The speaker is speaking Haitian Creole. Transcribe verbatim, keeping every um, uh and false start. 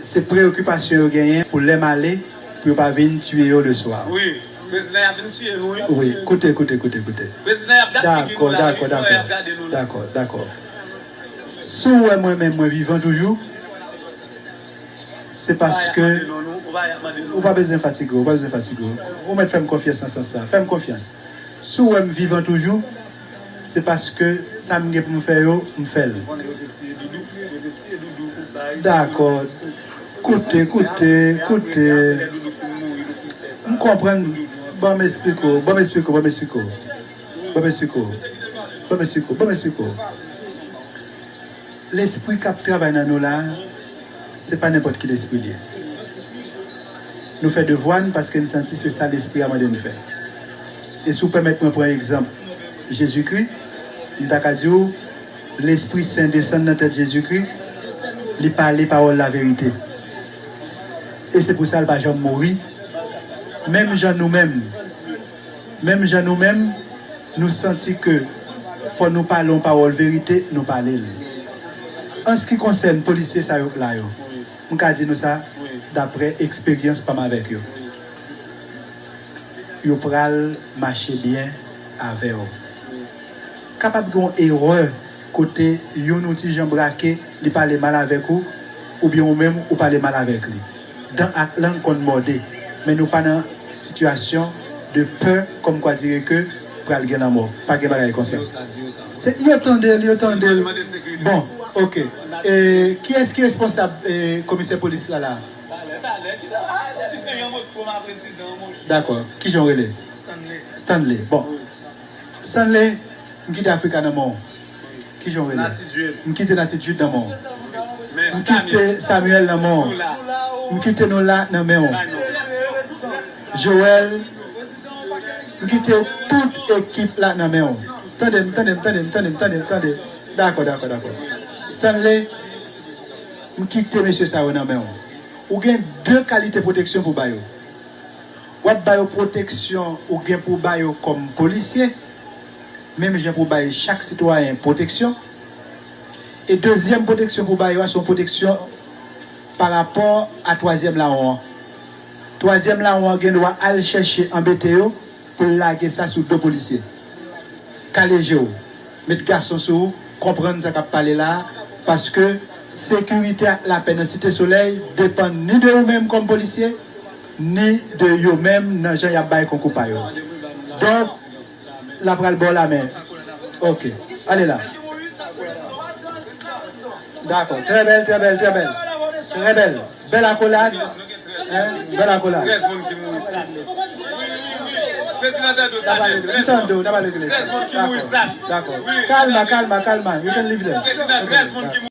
Se preyokipasyon yo genyen pou lè m ale, pou yo pa vin tiye yo le swa. Wi, prezidan, y ap vin tiye nou, wi. Wi, koute, koute, koute, koute. Prezidan, y ap dat figi nou la, wi, frè, y ap gade nou. Dakò, dakò. Si w wè mwen menm, mwen vivan toujou, se paske ou pa bezwen fatige w, ou pa bezwen fatige w. Ou mèt fè m konfyans nan sans sa. Fè m konfyans. Si w wè m vivan toujou, se paske sa m gen pou m fè yo, m fè l. Dakò. Koute, koute, koute. M konprann. Ban m esplike w, ban m esplike w, ban m esplike w. Ban m esplike w. Ban m esplike w, ban m esplike w. Lespri k ap travay nan nou la, se pa nenpòt ki lespri l ye. Nou fè devwa n paske n santi se sa Lespri a mande n fè. E si w pèmèt mwen pran egzanp Jezikri, m ta ka di w, Lespri Sen desann nan tèt Jezikri, li pale pawòl laverite. E se pou sa l pa janm mouri. Menm jan nou menm, menm jan nou menm, nou santi ke fò nou pale yon pawòl verite, nou pale l. An se ki konsène polisye sa yo k la yo, m ka di nou sa, daprè eksperyans pa m avèk yo. Yo pral mache byen avè w. Kapab gen yon erè kote youn yon ti jan brake, li pale mal avèk ou, oubyen ou menm ou pale mal avèk li. Dan ak lang konn mòde, men nou pa nan sitiyasyon de pè, kòmkwa dire ke pral gen lanmò. Pa gen bagay konsa. Se, yo tande l, yo tande l. Bon, oke. E, kiyès ki responsab, e, komisè polis la, la? Dakò. Kijan w rele? Stanley. Bon. Stanley, m kite Africa nan men w. Kijan w rele? M kite Natitude nan men w. M kite Samuel nan men w. M kite nou la nan men w. Joel, m kite tout ekip la nan men w. Tande m, tande m, tande m, tande m, tande m, tande. Dakò, dakò, dakò. Stanley, m kite mesye sa yo nan men w. Ou gen de kalite pwoteksyon pou ba yo. W ap ba yo pwoteksyon ou gen pou ba yo kòm polisye, menm jan pou bay chak sitwayen pwoteksyon. E dezyèm pwoteksyon pou ba yo a, se yon pwoteksyon pa rapò a twazyèm lawon an. Twazyèm lawon an gen dwa al chèche anbete yo pou l lage sa sou do polisye. Kale je w, met gason sou ou, konprann sa k ap pale la a, paske sekirite ak lapè nan Site Solèy depann ni de ou menm kòm polisye, ni de yo menm nan jan y ap bay konkou pa yo. Donk, l ap pral ba w lamen. Oke, ale la. Dakò, trè bèl, trè bèl, trè bèl. Trè bèl. Bèl akolad. Hein? Bèl akolad. Trèz moun ki mouri sa. N ap regle, m tande w, n ap regle sa. Dakò, dakò. Kalma, kalma, kalma. You can leave them. Dakò.